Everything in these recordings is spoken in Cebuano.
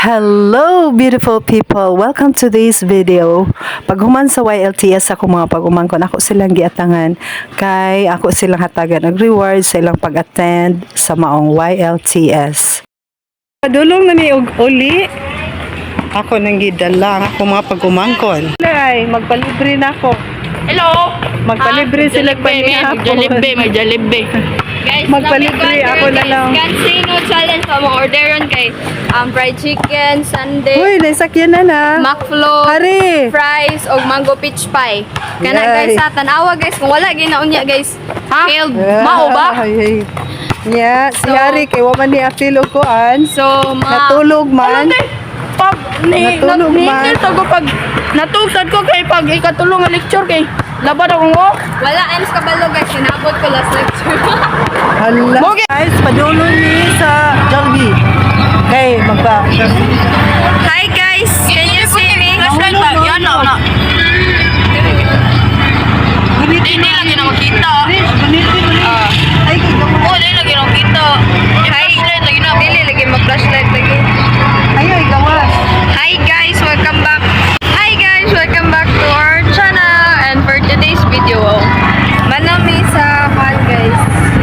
Hello, beautiful people! Welcome to this video. Paghuman sa YLTS, ako mga pag-umangkon, ako silang giatangan kay ako silang hatagan og reward sa ilang pag-attend sa maong YLTS. Padulong na ni og uli. Ako nang gidala ang ako mga pag-umangkon. Ay, magpalibre na ako. Hello! Magpalibre sila Jollibee, may panihapon. Jollibee, may Jollibee. Guys, Magpalibre, ako na lang. Can't say no challenge pa mga orderon kay fried chicken, sundae, Uy, naisakyan na na. McFloat, Hari! Fries, og mango peach pie. Kana Yay. guys sa tanawa guys, kung wala ginaunya guys. Ha? Failed. Mao ba? Ay, ay. Yeah, si So- Hari kay wa man ni apil og kuan. So, ma Natulog man. Pag ni Natulog man. ni ko pag natugtad ko kay pag ikatulong nga lecture kay laban ako ngo. Wala ems kabalo guys, sinabot ko last lecture. Hala. Guys, padulong ni sa Jollibee. Kay magpa. Hi guys, can you see me? Flashlight ba? Yan na na. Di di lagi na makita. Ay, kay gawa. Oh, di lagi na makita. Hi. Flashlight lagi na. Dili lagi mag-flashlight lagi. Ayo, gawa. Hi guys, welcome back. Hi guys, welcome back to our channel. And for today's video, manami sa kan guys,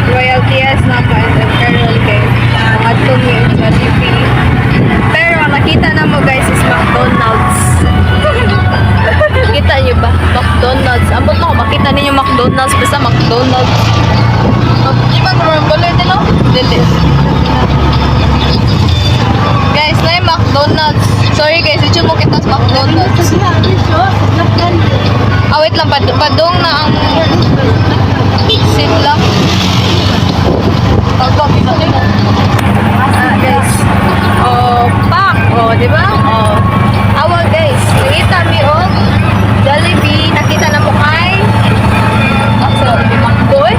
Royal TS na po and then Carol kay adto mi og Jollibee. Pero ang nakita na mo guys is McDonald's. Kita niyo ba? McDonald's. Ambot mo makita ninyo McDonald's, basta McDonald's. Di ba ko color din no? Dili. Guys, na yung McDonald's. Sorry guys, di mo kita sa McDonald's. Ah, wait lang. Padong na ang sidlak. Ah, guys. Oh, pak. Oh, di ba? Oh. Awa guys, nakita mi og Jollibee, nakita na mo kay Ah, so, di McDo eh.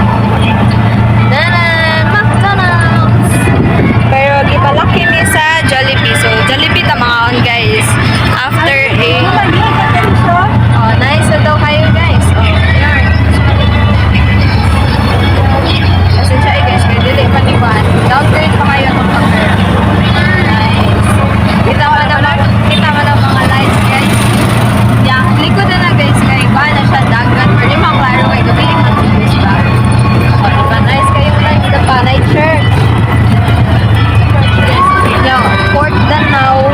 Nanan, McDonald's. Pero gipalaki mi sa Jollibee. So, Jollibee ta mga on guys. After a Oh, nice na daw kayo guys. Oh, yarn. Pasensya eh guys, kaya dili pa ni Juan. Downgrade pa kayo ng pag. Nice. Kita man ang mga lights guys. Yeah, likod na na guys kay kuan na siya dagat. Pero di maklaro kay gabi man guys ba. Oh, diba? Nice kayo lights na pa, night church. Yeah, Port Danau.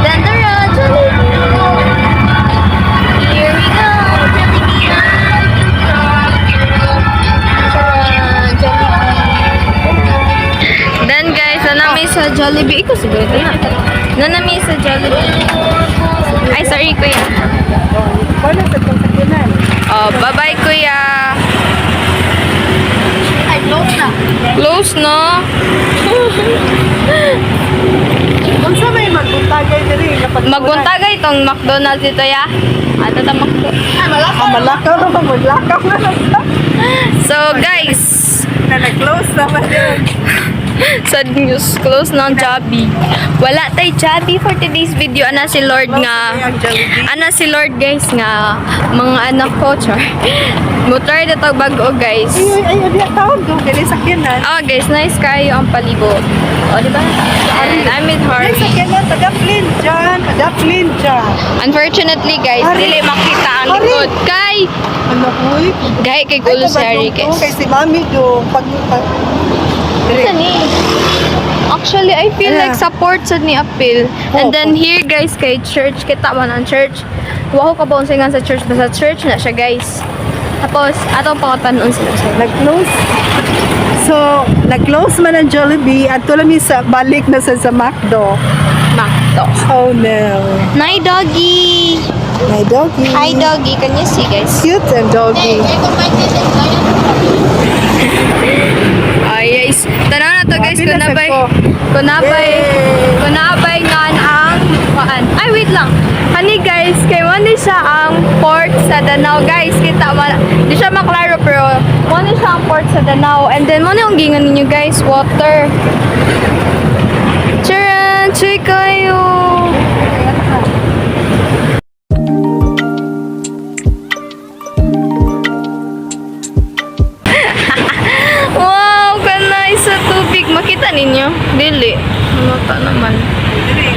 Then the Jollibee. Here we go, Jollibee. Charan, Jollibee. Then guys, nanami sa Jollibee. Ikaw siguro ito na. Nanami sa Jollibee. Ay, sorry kuya. Wala sa kong sakyanan. Oh, bye-bye kuya. Ay, close na. Close no? Unsa may magbuntagay diri nga pag Magbuntagay itong McDonald's dito ya. Ato ta McDo. Ay, malakaw. Ah, malakaw na ba? Maglakaw na lang. So guys, Na nag-close na man yun. Sad news, close na ang Jollibee. Wala tay Jollibee for today's video. Ana si Lord Close nga. na yung Jollibee. Ana si Lord guys nga mga anak ko char. Mo try na to bago guys. Ay, ay, ay, ay, taon do. Kaya sakyanan. Oh guys, nice kayo ang palibot. O di ba? And I'm with Ay, Harvey. sakyanan. Tagaplin dyan. Tagaplin dyan. Unfortunately guys, Harry. dili makita ang Harry. likod kay Ano, uy? gahi kay gulo si Harry kabadlong guys. to. Kay si Mami do. Pag Ano ni? Actually, I feel Ano? like support sa ni appeal. And Oh. then here guys kay church kita man ang church. Wa ko kabaon sa church basta church na siya guys. Tapos atong pangutanon sila sa Nag-close. So, nag-close man ang Jollibee at tulo mi sa balik na sa McDo. McDo. Oh no. Hi doggy. My doggy. Hi doggy, can you see guys? Cute and doggy. Ay, guys. Tanaw na to guys, Happy na sad kunabay. ko. Kunabay. Yay! Kunabay nga ang paan. Ay, wait lang. Hani guys, kay mo ni siya ang port sa Danau guys. Kita man, di siya maklaro pero mo ni siya ang port sa Danau. And then mo ni ang gingan ninyo guys, water. Charan, chuy kayo. Wow, kanay sa tubig. Makita ninyo? Dili. Mata naman. Dili.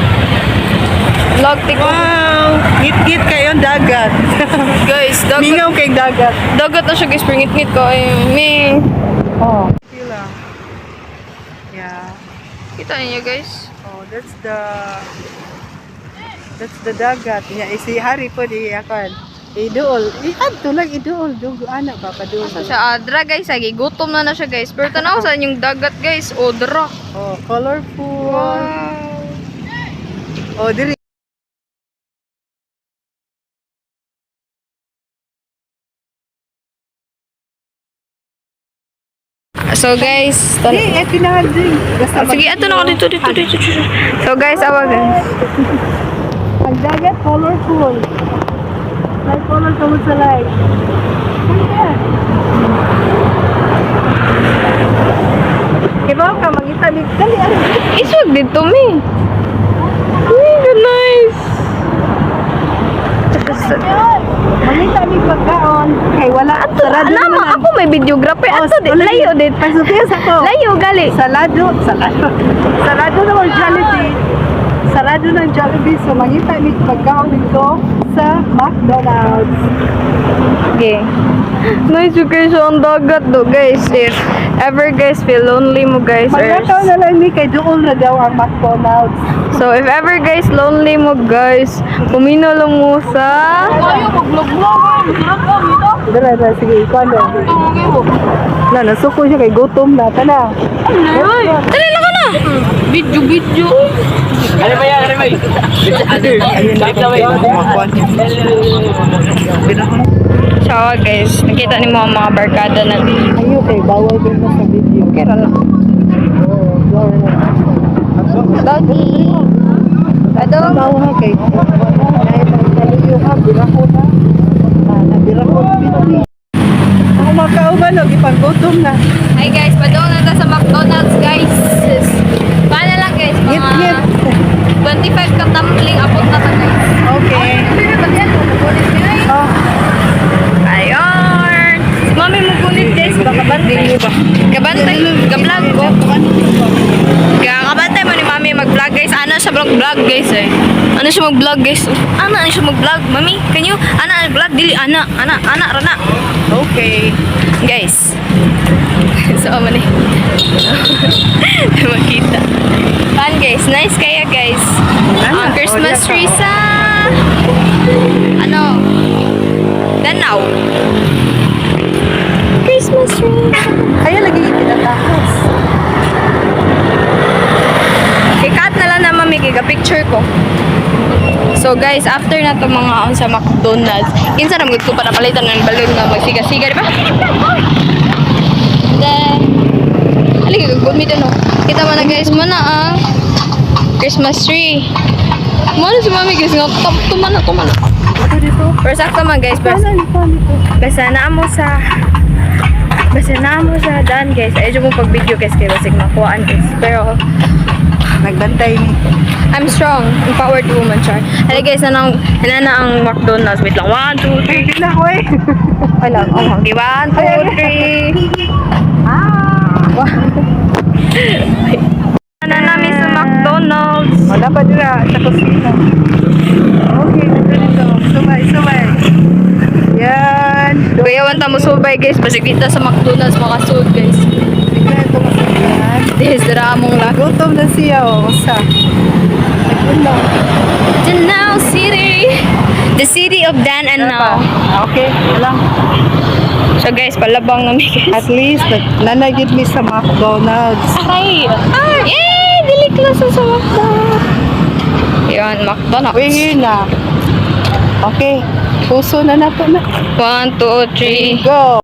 Vlog tik. Wow! Ngit-ngit kayo ang dagat. Guys, dagat. Mingaw kay dagat. Dagat na siya, guys, pero ngit-ngit ko ay me. Oh. Pila. Yeah. Kita niyo, guys. Oh, that's the dagat. Yeah, eh, si Harry po di akan. Iduol. Iadto lang iduol. Dugo ana ba paduol. Asa siya adra, guys, agi gutom na na siya, guys. Pero tanaw sa inyong dagat, guys. Odra. Oh, colorful. Oh, diri. So guys, Di, eh tinahan din. Basta sige, ato na ako dito, dito, dito, dito. So guys, awa, guys. Ang dagat colorful. Like color tungod sa light. Ayan. Kibaw ka mangita ni dali ari. Iswag dito mi. Uy, nice. Mangita ni pagkaon kay wala sarado Alam mo, naman ang- ako may videographer. Oh, Ato, di, layo dit. Pasupiyas ako. Layo, gali. Salado, salado. Sarado na ang Jollibee. Sarado ng Jollibee. So mangita ni pagkaon dito sa McDonald's. Okay. Nice yung guys, ang dagat do, guys. If ever, guys, feel lonely mo, guys. Or, Maglakaw na lang ni kay doon na daw ang McDonald's. So, if ever, guys, lonely mo, guys, pumino lang mo sa. Ayaw, mag-vlog-vlog. Sarap ko, dito. Dala, dala, sige, ikaw na. Na, nasuko siya kay gutom na. Tala. Ay, Dali lang ka na! video, video. Ano ba yan? Ano ba yan? So, guys, nakita ni mo ang mga barkada na. Ayo kay bawal din mo sa video. Okay, ra lang. Oo, bawal na. Doggy! Badong! Bawal na kay. Dahil nagkaliyo ha, birako na. Na, nabirako. Pinoy. Ako makauban, no, gipanggutom na. Hi guys, padong na ta sa McDonald's, guys. Paano lang, guys, mga Ngit-ngit. 25 ka tumbling abot na ta, guys. Okay. Oh, Ayon! Si mami mo gunit, guys, baka bantay. Kabantay, ka-vlog ko. Kabantay mo ni mami mag-vlog, guys. Ano siya vlog guys, eh. Ano siya mag-vlog, guys? Ano, ano siya mag-vlog? Mami, can you? Ana, ano vlog? Dili, ana, ana, ana, rana. Okay. Guys. So, amo ni. Makita. Fun, guys. Nice kaya, guys. Ana, Ang Christmas oh, tree sa ano? Danau. Christmas tree. Kaya lagi kinatahas. Ikat na lang na mami kay picture ko. So guys, after na to mga on sa McDonald's, kinsa ra gud ko para palitan ng balon nga magsiga-siga, di ba? Then, halika gumit ano. Kita mo na, guys, mo na ang Christmas tree. Mo na si mami, guys, nga tumana tumana. Dito, dito. Pero sakto man, guys, basta, Sana, dito, dito. basta naa mo sa daan, guys. Ayaw mo pag video, guys, kay basig makuhaan, guys. Pero Nagbantay ni. I'm strong, empowered woman, char. Hala guys, nanang, na ang McDonald's. Wait lang, one, two, three. Hindi na ako eh. Wala, oh, okay, one, two, three. Ah! Na namin sa McDonald's. Wala pa dira sa kusina. Okay, dito dito. Sumay, sumay. Yan. Kuya, wanta mo subay, guys. Basig dito sa McDonald's makasud, guys. Bigla ito masakyan. This dra among lag. Gutom na siya oh. Usa. Nagulong. Danau City. The city of Dan and Now. Okay, lang. So guys, palabang na mi, guys. At least, nanagid mi sa McDonald's. Aray! Ah! Yay! Dili close sa McDonald's. Yun, McDonald's. We're here na. Okay. Puso na nato na. One, two, three. Go!